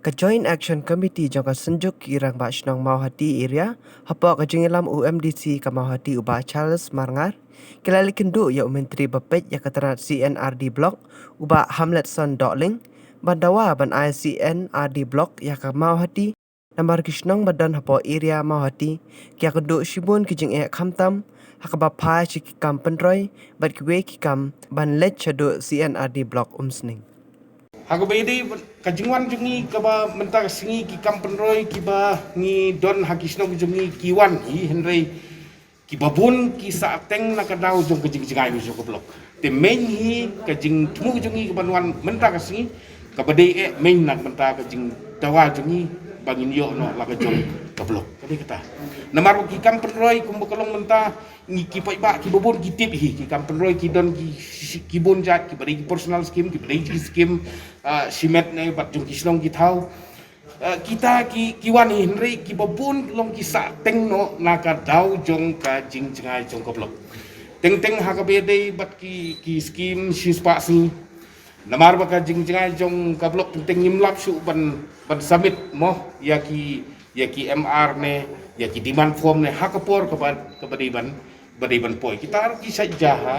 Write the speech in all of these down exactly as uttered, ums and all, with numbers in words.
Ka Joint Action Committee jong ka Synjuk ki Rangbah Shnong Mawhati Area, hapoh ka jingïalam u M D C ka Mawhati u Bah Charles Marngar, ki la leit kynduh ïa u Myntri ba peit ïa ka tnat C N R D Block, u Bah Hamletson Dohling, ban dawa ban ai C N R D Block ïa ka Mawhati, namar ki shnong ba don hapoh area Mawhati ki ïakynduh shibun ki jingeh, khamtam ha kaba phai sha ki kam pynroi bad kiwei ki kam ban leit shaduh C N R D Block Umsning. Ha kaba ïadei bad ka jingwan jong ngi kaba mynta ka sngi, ki kam pynroi kiba ngi don ha ki shnong jong ngi ki wan hi, hynrei kiba bun ki sah teng na ka daw jong ka jingjngai jong ka block. Te mynta hi ka jingthmu jong ngi kaban wan mynta ka sngi, kaba dei eh mynta, mynta ka jingdawa jong ngi ba ngin ïoh noh la ka jong ka block. Ka dei kata. Namar ki kam pynroi kumba ka long mynta, ngi ki paidbah kiba bun ki tip hi, ki kam pynroi ki don ki, ki bun jait, kiba dei ki personal scheme, kiba dei ki scheme, ah, shimet ne bad jong ki shnong ki thaw. Eh, kita ki, ki wan hi, hynrei kiba bun long ki sah teng noh na ka daw jong ka jingjngai jong ka block. Teng teng ha kaba ïadei bad ki, ki scheme shispah sngi. Namar ba ka jingjngai jong ka block teng teng ngim lah shuh ban, ban submit mo ïa ki, ïa ki M R ne, ïa ki demand form ne ha ka por kaba, kaba dei ban ba dei ban poi. Kita ruh ki sait ja ha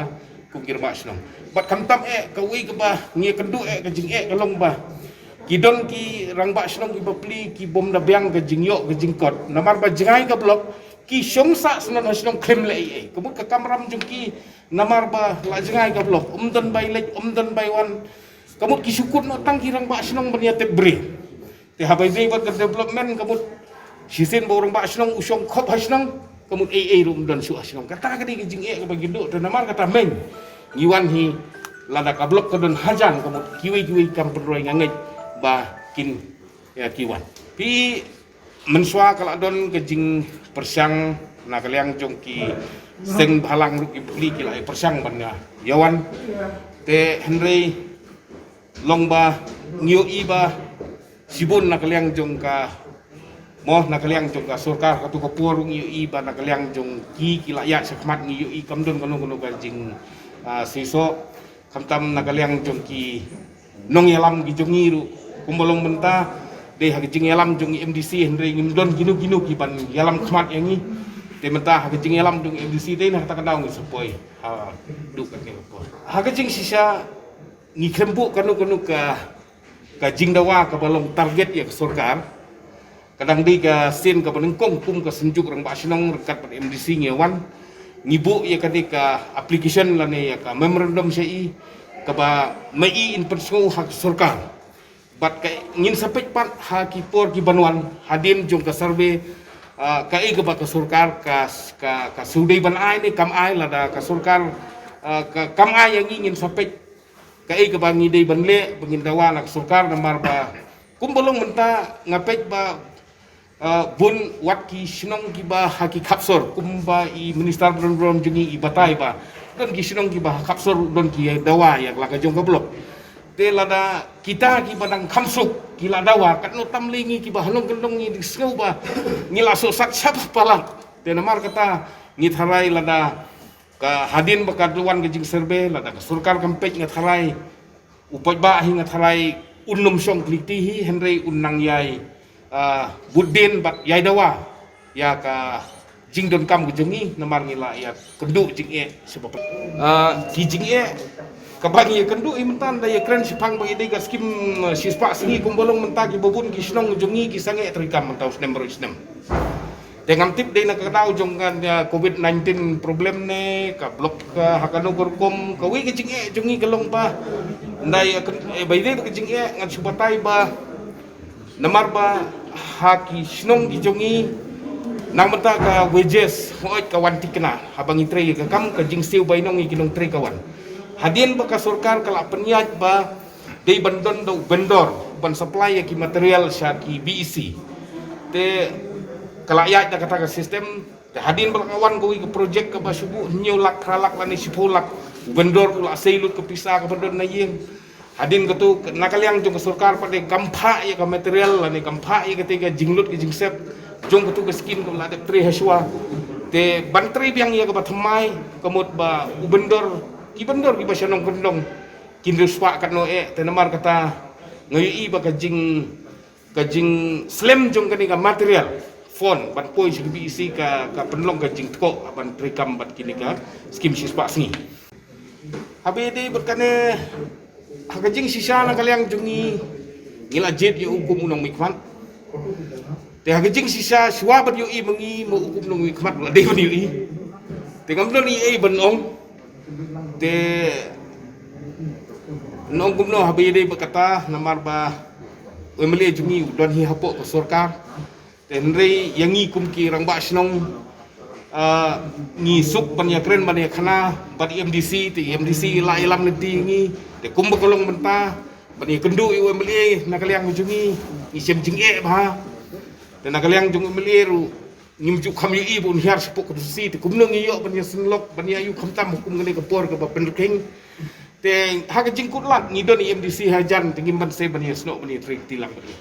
kum ki rangbah shnong. Bad khamtam eh kawei kaba ngi ïakynduh eh ka jingeh ka long ba ki don ki rangbah shnong kiba pli ki bym da biang ka jingïoh ka jingkot. Namar ba jngai ka block, ki shong sah shnong ha shnong khlem leh ei ei. Ka mut ka kamram jong ki, namar ba la jngai ka block, ym don bai leit, ym don bai wan. Ka mut ki shu kut noh tang ki rangbah shnong ban ïatep briew. Te haba ïadei bad ka development, ka mut shisien ba u rangbah shnong u shong khop ha shnong, ka mut ei ei ruh ym don shuh ha shnong. Kata ka dei ka jingeh kaba ngi duh. Te namar kata mynta ngi wan hi, lada ka block ka don hajan, ka mut kiwei kiwei kam pynroi nga ngeit ba kin, ïa, ki wan. Phi, mynshuwa ka la don ka jingpyrshang na ka liang jong ki seng bhalang ruh ki pli ki la ïa pyrshang ban ïa wan. Te hynrei long ba ngi ïohi ba shibun na ka liang jong ka, mo, na ka liang jong ka sorkar, kato ka por ngi ïohi ba na ka liang jong ki, ki la ïaid shakhmat, ngi ïohi kam don kano kano ka jing, ah, seisoh, khamtam na ka liang jong ki nongïalam ki jong ngi ruh. Kumba long mynta, dei ha ka jingïalam jong i M D C, hynrei ngim don kino kino ki ban ïalam khmat ïa ngi. Te mynta ha ka jingïalam jong i M D C te na kata ka daw ngi sa poi haduh katne ka por. Ha ka jingshisha, ngi khlem buh kano kano ka, ka jingdawa kaba long target ïa ka sorkar. Ka dang dei ka sien kaba nyngkong kum ka Synjuk Rangbah Shnong ryngkat bad M D C ngi wan, ngi buh ïa kane ka application lane ïa ka memorandum sha i, kaba ma i in pynsngew ha ka sorkar. Bad ka ngin sa peit pat ha ki por ki ban wan, hadien jong ka survey, ah, kaei kaba ka sorkar ka, ka, ka shu dei ban ai ne kam ai, lada ka sorkar, ah, ka kam ai ïa ngi, ngin sa peit kaei kaba ngi dei ban leh, ba ngin dawa na ka sorkar. Namar ba kumba long mynta nga peit ba, ah, bun wat ki shnong kiba ha ki khapsor, kumba i minister ba don burom jong ngi i batai ba don ki shnong kiba ha khapsor don ki dawa ïa la ka jong ka block. Te lada kita kiba dang kham suk ki la dawa, katno tam lei ngi kiba ha nongkyndong ngi dei sngew ba ngi la sohsat shaba palat. Te namar kata ngi tharai lada ka hadien ba ka wan ka jingsurvey, lada ka sorkar kam peit, nga tharai u paidbah hi, nga tharai un nym shong khliti hi, hynrei un nang ïai, ah, bud dien bad ïai dawa ïa ka jingdonkam ka jong ngi, namar ngi la ïakynduh jingeh shaba. Ah, ki jingeh kaba ngi ïakynduh hi mynta, da ïakren shaphang ba ngi dei ka skim, ah, shispah sngi, kumba long mynta kiba bun ki shnong jong ngi ki sangeh treikam mynta u snem baroh u snem. Te ngam tip dei na ka daw jong ka, ah, covid nineteen problem ne ka block, ah, ha kano ka rukom, kawei ka jingeh jong ngi ka long ba, ndai, ah, ka, eh, ba ïadei bad ka jingeh ngan shu batai ba namar ba ha ki shnong ki jong ngi nang mynta ka wages hooid ka wan thikna, haba ngi trei ka kam, ka jingsiew bainong ïa ki nongtrei ka wan. Hadien ba ka sorkar ka la pynïaid ba dei ban don da u vendor ban supply ïa ki material sha ki B E C. Te ka la ïaid da kata ka system, te hadien ba la ka wan kawei ka project kaba shu buh hynñiew lak, phra lak lane shiphew lak, u vendor u la sei lut ka pisa kaba don na ïing. Hadien kato na ka liang jong ka sorkar pat de kam phah ïa ka material lane kam phah ïa kata ka jinglut ka jingsep jong kato ka skim kaba la dep trei ha shuwa. Te ban trei biang ïa kaba thymmai, ka mut ba u vendor, ki vendor kiba sha nongkyndong kin riewspah katno eh. Te namar kata nga ïohi ba ka jing, Ka jingslem jong kane ka material fund ban poi sha ka B E C ka, ka pynlong ka jingtkoh ban treikam bad kine ka skim shispah sngi. Haba ïadei bad kane, ha ka jingshisha na ka liang jong ngi, ngi la jied ïa u kum u nongmihkhmat. Te ha ka jingshisha shuwa ban ïohi ma ngi ma u kum u nongmihkhmat la dei ban ïohi. Te ngam don ei ei ban ong. Te nong kumno haba ïadei bad kata namar ba u M L A jong ngi u don hi hapoh ka sorkar. Te hynrei ïa ngi kum ki rangbah shnong, ah, ngi suk ban ïakren ban ïakhana bad i M D C, te i M D C la ïalam lynti ïa ngi. Te kumba ka long mynta ban ïakynduh ïa u M L A na ka liang jong ngi, ngi shem jingeh bha. Te na ka liang jong u M L A ruh ngim ju kham ïohi ba un hiar shapoh ka D C, te kumno ngi ïoh ban ïaseng lok ban ïa ïoh khamtam ha kum kane ka por kaba pynrkhing. Te ha ka jingkut lad ngi don i M D C hajan, te ngim banse ban ïasnoh ban ïatrei kti lang bad ngi.